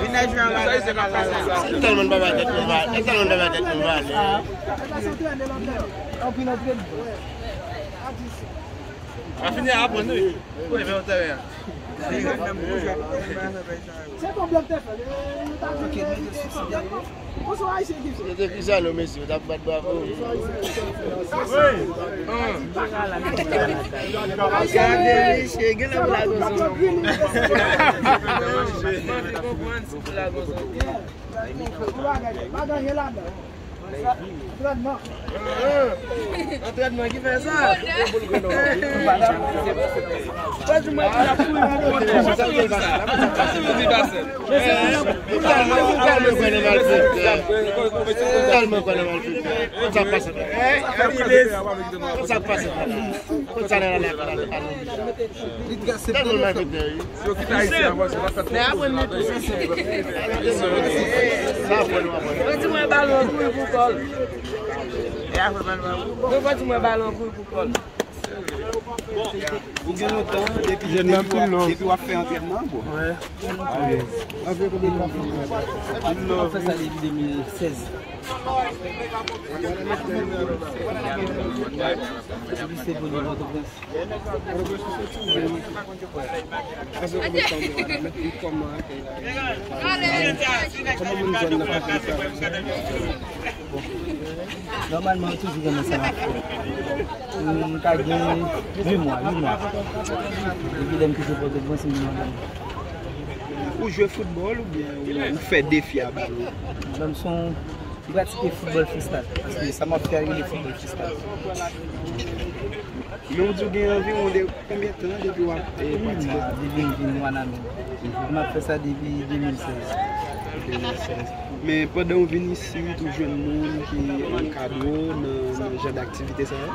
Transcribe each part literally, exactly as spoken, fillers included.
Vin nan jwe anba. Tèlman baba tèt nou va, tèlman baba tèt nou va. A fini aprann wi. Wi, men yon tèren. Se konbyen te fè? Ou ta di. Ou se Ayisyen ki fè. Se te Cristiano, mesye, ou t ap bat bravo. Ayisyen, mesye, gen lè w lago zon. Mwen vin konprann si w lago zon. Bagay, bagay, gen ladan. Antrènman. Antrènman ki fè sa. Fò di mwen pou la pou mwen. Ou tèlman, ou tèlman kwè nan malfektè. Ou tèlman kwè nan malfektè. Konn sa k pase. Konn sa k pase. Konn sa nan la. Tèlman malfektè, wi. Yo kite Ayiti avanse, n ap fè tout. Men aprann li tou, se senp. Yo di mwen balon kouri pou kò l. Yo di mwen balon kouri pou kò l. Ou gen lontan depi, depi w ap, depi w ap fè antrènman, bro? Anviwon konbyen tan w ap fè? Mwen ap fè sa depi de mil sèz. Depi se pou nou Pòtoprens. Anviwon konbyen tan w ap fè? Mwen ap fè kòman? Kòman moun zòn nan pa konn sa? Nòmalman, m toujou renmen sa m ap fè. M ka gen uit mwa, uit mwa. Depi lè m kite Pòtoprens, m vin anba. Ou jwe foutbòl oubyen ou, ou fè defi a balon? Bon, m se yon, m pratike foutbòl freestyle, paske sa m ap fè a rele foutbòl freestyle. Men w di w gen anviwon de konbyen tan depi w ap, eh, pratike? Depi m vin Wanament. M ap fè sa depi de mil sèz. De mil sèz. Men pandan w vin isit, ou jwenn moun ki ankadre w nan, nan jan d aktivite sa yo?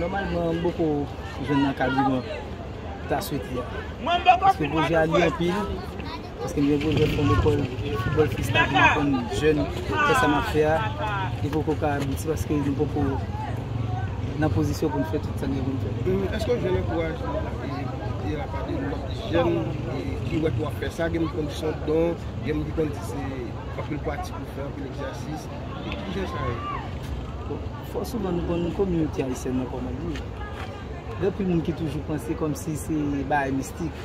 Nòmalman, m poko jwenn ankadreman ta swete a. Paske pwojè a li anpil. Paske m gen pwojè fè yon lekòl foutbòl freestyle pou m aprann jèn fè sa m ap fè a. Li poko ka abouti paske nou poko nan pozisyon pou n fè tout sa n gen pou n fè. Hum, èske w jwenn ankourajman e, e de la pa de lòt jèn, e, ki wè ke w ap fè sa? Gen moun ki konn di se yon don, gen moun ki konn di se anpil pratik ou fè, anpil egzèsis. E kijan sa ye? Bon, fò souvan nou konn kominote ayisyèn nan kòman l ye. Gen anpil moun ki toujou panse kòmsi se bagay mistik.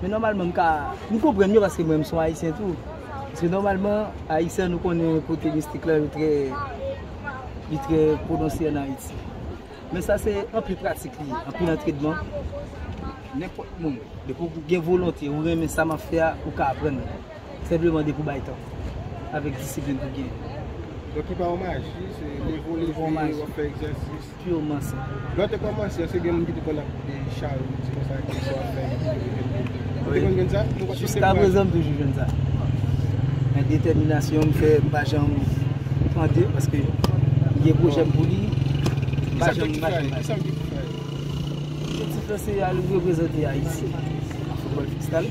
Men nòmalman, m ka, m konprann yo paske mwen, m se yon Ayisyen tou. Paske nòmalman, Ayisyen, nou konnen kote mistik la, yo trè, li trè pwononse ann Ayiti. Men sa se anpil pratik li ye, anpil antrènman. Nenpòt moun, depi w gen volonte, ou renmen sa m ap fè a, ou ka aprann. Senpleman depi w bay tan avèk disiplin pou gen. Donk, li pa yon maji, se leve w leve, w ap fè egzèsis. Purman sa. Lè w te kòmanse, èske gen moun ki te konn ap, e, chale w, di konsa, ki sa w ap fè? Ou te konn jwenn sa? Jiska prezan, m toujou jwenn sa. Men detèminasyon m fè, m pa janm pran de, paske m gen pwojè m pou li, m pa janm mache mal. Ki sa w gen pou fè? Objektif la se al reprezante Ayiti nan foutbòl freestyle.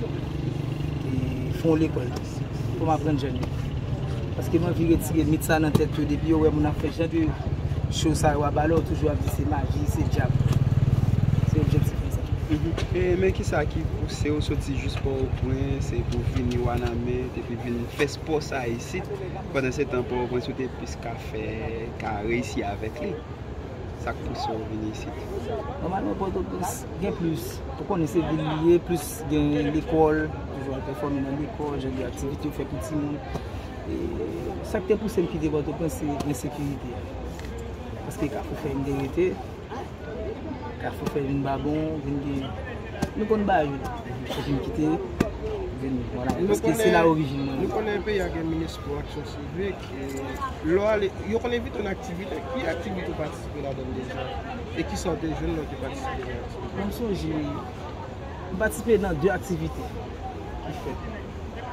E fè yon lekòl pou m aprann jèn yo. Paske m anvi retire mit sa nan tèt yo. Depi yo wè moun ap fè jan de cho sa yo a ba lè, yo toujou ap di se maji, se djab. Se objektif mwen sa. Mhm. E, men kisa ki pouse w soti jis Pòtoprens, e pou vini Wanament, epi vin fè spò sa isit? Pandan se tan Pòtoprens ou te plis ka fè, ka reyisi avèk li. Sa k pouse w vin isit? Nòmalman, Pòtoprens gen plis. Ou konnen se vil li ye, plis gen lekòl, toujou al pèfòme nan lekòl, jan de aktivite yo fè pou timoun. E sa k te pouse m kite Pòtoprens, se ensekirite a. Paske Kafou Fèy m te rete, Kafou Fèy vin pa bon, vin gen, nou konn bagay yo. Epi m kite, vin, vwala. Paske se la orijin mwen. Nou konnen peyi a gen minis pou aksyon sivik. E lè w ale, yo konn envite w nan aktivite. Ki aktivite w patisipe ladan l deja? E kisa w te jwenn lè w te patisipe nan aktivite? Bon, m sonje, m patisipe nan de aktivite ki fèt,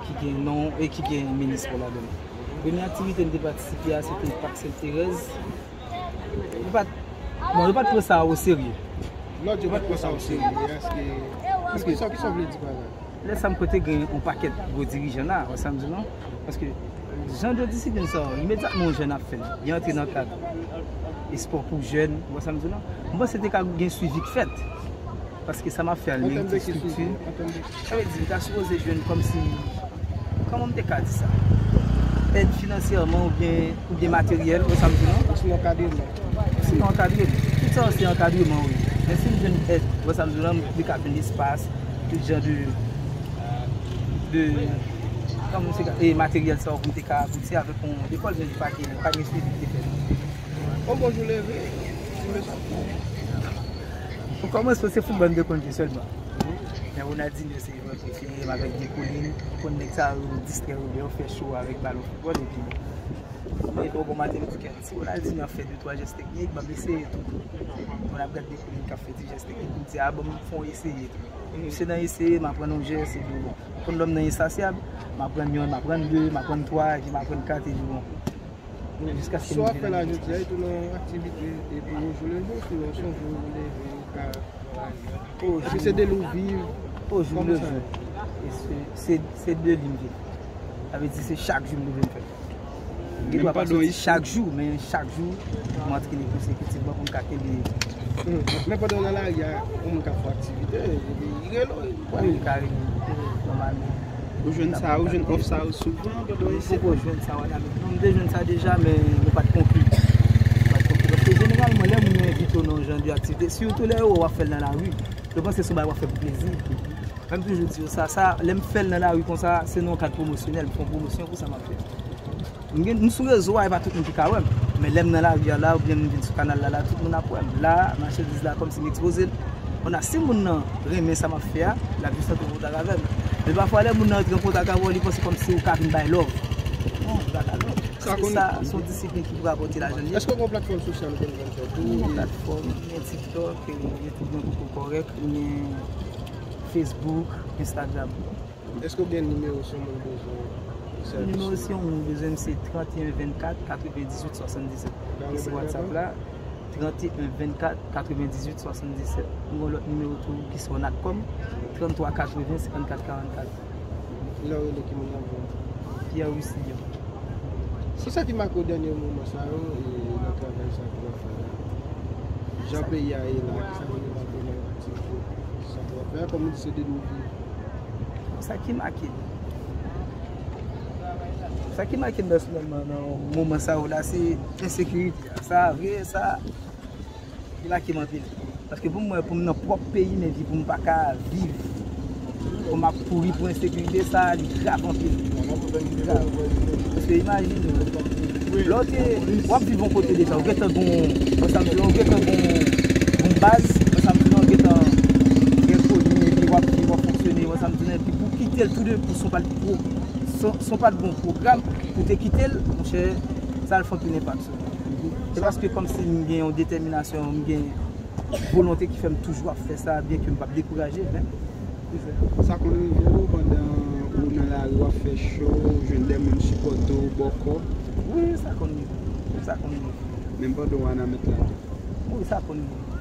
ki gen non e ki gen minis pou ladan l. Premye aktivite m te patisipe a, se te Pak Sent Terèz. Yo pa t, bon, yo pa t pran sa oserye. Lè w di yo pa t pran sa oserye, èske, èske, kisa, kisa w vle di pa la? Lè sa m kwè te gen yon pakèt gwo dirijan la, wè sa m di w lan? Paske jan de disiplin sa yo, imedyatman yon jèn ap fè l, li antre nan kad espò pou jèn, wè sa m di w lan? M panse te ka gen swivi k fèt. Paske sa m ap fè a, li merite estrikti. Sa vle di, m ta sipoze jwenn kòmsi, kòman m te ka di sa? Èd finansyèman oubyen, oubyen materyèl, wè sa m di w lan? Sinon ankadreman. Sinon ankadreman. Tout sa se ankadreman, wi. Men si m jwenn èd, wè sa m di w lan, m te ka jwenn espas, tout jan de, de, kòman se ka, e materyèl sa yo pou m te ka abouti avèk yon lekòl, men li pa gen, pa gen swivi ki te fèt. Yon bon jou leve, ti mesye. Pou kòmanse, se foutbòl m te konn jwe sèlman. Men Ronaldinho se jwè prefere m avèk De Koulin. Ou konn nèg sa yo distrè yo, yo fè cho avèk balon foutbòl, epi men bon, bon maten m di, "Kèt, si Ronaldinho ap fè de twa jès teknik, ban m eseye tou." Bon, n ap gade De Koulin k ap fè ti jès teknik, m di, "A, ban m fè yon eseye tou." Se nan eseye, m aprann yon jès, epi bon. Konn lòm nan ensasyab, m aprann yon, m aprann de, m aprann twa, epi m aprann kat, epi bon. Jiskaske m vin. Sa w ap fè la jodi a, e tou nan aktivite, e pou ou jou le jou, sinon se yon jou ou leve, ou ka, èske se de lè ou viv? Au jour le jour. E se, se, se de li m viv. Sa vle di se chak jou m leve m fè. Gen dwa pa soti chak jou, men chak jou, m antrene konsekitivman pou m ka kenbe Men pandan w nan lari a, yon moun ka fè aktivite, li rele w, li pran. Wi, li ka rele m nòmalman. Ou jwenn sa, ou jwenn òf sa yo souvan pandan w isit? M poko jwenn sa w ap di. Non, m te jwenn sa deja, men nou pa t konkli. Nou pa t konkli. Paske jeneralman, lè moun yo envite w nan yon jan de aktivite, sitou lè yo wè w ap fè l nan lari, yo panse se yon bagay w ap fè pou plezi. Mwen m toujou di yo sa, sa, lè m fè l nan lari konsa, se nan yon kad pwomosyonèl, m fè yon pwomosyon pou sa m ap fè. M gen, m sou rezo a, e pa tout moun ki ka wè m. Men lè m nan lari a la, oubyen m vin sou kanal la, la, tout moun ap wè m. La, machandiz la, kòmsi m ekspoze l. Kounye a, si moun nan renmen sa m ap fè a, l ap jis antre an kontak avè m. Men pafwa, lè moun nan antre an kontak avè w, li panse kòmsi ou ka vin bay love. Non, li pa ka love. Paske sa, se yon disiplin ki pou rapòte lajan li ye. Èske w gen yon platfòm sosyal ou konn jwenn kòb tou? M gen yon platfòm, m gen TikTok, e YouTube mwen poko kòrèk, m gen Facebook, Instagram. Èske w gen nimewo si yon moun bezwen sèvis ou? Nimewo si yon moun bezwen m se trant e en vennkat katrevendizuit swasanndisèt. Ki se WhatsApp la, trant e en vennkat katrevendizuit swasanndisèt. M gen yon lòt nimewo tou ki se yon Natcom, tranntwa katreven senkannkat karannkat. Lè w rele ki moun nan pran? Pierre Rusillon. Kisa ki make w dènye moman sa yo, e, nan travay sa ke w ap fè la? Jan peyi a ye la, kisa ki make w nan aktivite sa ke w ap fè a, kòm ou di se de nou vi? Sa ki make m. Sa ki make m pèsonèlman nan moman sa yo la, se ensekirite a. Sa vre, sa, li make m anpil. Paske pou mwen, pou m nan pwòp peyi m, epi pou m pa ka viv, pou m ap kouri pou ensekirite, sa, li grav anpil. Li grav. Paske imajine w, lè w te, w ap viv yon kote deja, ou gentan gon, wè sa m di la, ou gentan gon, gon baz, wè sa m di la, ou gentan gen koni, epi w ap viv, w ap fonksyone, wè sa m di la, epi pou w kite l toudenkou, se yon pa t pwo-, se, se yon pa t gon pwogram, pou w te kite l, monchè, sa al fè anpil enpak sou ou. Se paske kòmsi m gen yon detèminasyon, m gen volonte ki fè m toujou ap fè sa, byenke m p ap dekouraje, men toujou. Sa konn rive w pandan ou nan lari w ap fè cho, ou jwenn de moun sipòte w, ba w kòb? Wi, sa konn rive. Sa konn rive. Menm pandan w a nan mèt la tou? Wi, sa konn rive.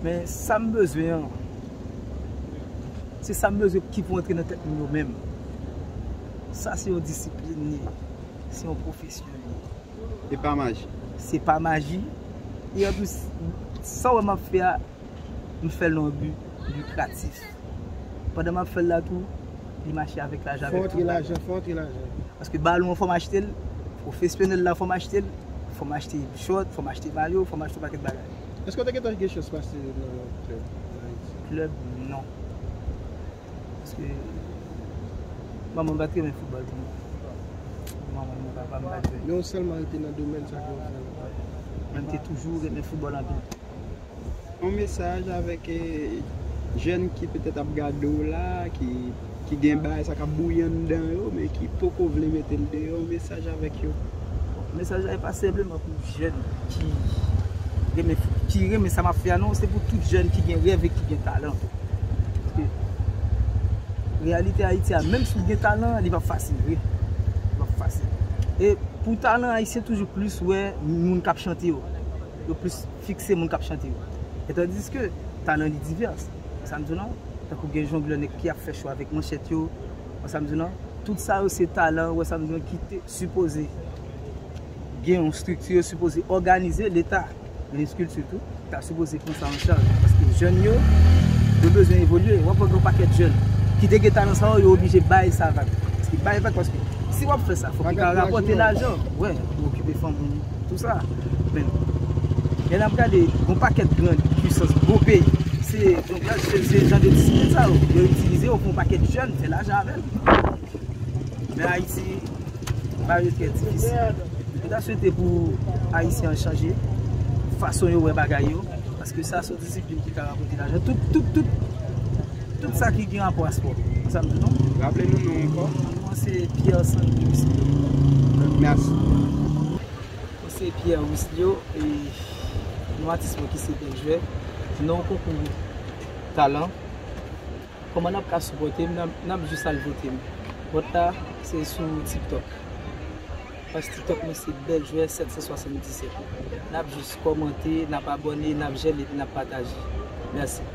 Men sa m bezwen an, se sa m bezwen ki pou antre nan tèt moun yo menm. Sa se yon disiplin li ye. Se yon pwofesyon li ye. E pa maji. Se pa maji. E anplis, sa w wè m ap fè a, m fè l nan yon bi likratif. Pandan m ap fè l la tou, li mache avèk lajan, avèk tout bagay. Fò antre lajan, fò antre lajan. Paske balon an, fò m achte l, pwofesyonèl la, fò m achte l, fò m achte chòt, fò m achte mayo, fò m achte yon pakèt bagay. Èske w te gentan gen chans pase nan klèb an Ayiti? Klèb, non. Paske manman m pa t renmen foutbòl pou mwen. Manman m, papa m pa t renmen. Men w sèlman rete nan domèn sa ke w fè a. Mwen, m te toujou renmen foutbòl anpil. Yon mesaj avèk, eh, jèn ki petèt ap gade w la, ki, ki gen bagay sa k ap bouyi anndan yo, men ki poko vle mete l deyò, yon mesaj avèk yo. Mesaj la e pa senpleman pou jèn ki renmen, ki renmen sa m ap fè a, non, se pou tout jèn ki gen rèv e ki gen talan. Paske reyalite Ayiti a, menm si w gen talan, li p ap fasil vre. Li p ap fasil. E pou talan, Ayisyen toujou plis wè moun k ap chante yo. Yo plis fikse moun k ap chante yo. E tandiske talan li divès. Sa m di w non, tankou gen jonglè nèg ki ap fè cho avèk manchèt yo. Wè sa m di w non, tout sa yo se talan, wè sa m di w non, ki te sipoze gen yon estrikti, yo sipoze òganize, Leta, miniskilti tou, ta sipoze pran sa an chaj. Paske jèn yo, yo bezwen evolye. W ap wè gen yon pakèt jèn ki te gen talan sa yo, yo oblije bay sa vag. Paske bay vag, paske si w ap fè sa, fòk li ka rapòte lajan. Wè, pou okipe fanmi w, tout sa. Men, lè n ap gade, gen yon pakèt gran pwisans, gwo peyi, se, se, se jan de disiplin sa yo, yo itilize yo pou yon pakèt jèn fè lajan avè l. Men Ayiti, bagay yo trè difisil. Nou ta swete pou Ayisyen an chanje fason yo wè bagay yo, paske sa se yon disiplin ki ka rapòte lajan. Tout, tout, tout, tout sa ki gen rapò a spò. Sa m di non. Raple nou non ankò. Mwen se Pierre Sandry Wisnio. Mèsi. Mwen se Pierre Wisnio, e yon atis mwen ki se Bèl Jwè. Nan yon konkou talan. Kòman n ap ka sipòte m? N ap, n ap jis al vote m. Vòt la, se sou TikTok. Paj TikTok mwen se Bèl Jwè sèt san swasanndisèt. N ap jis kòmante, n ap abòne, n ap jèm epi n ap pataje. Mèsi.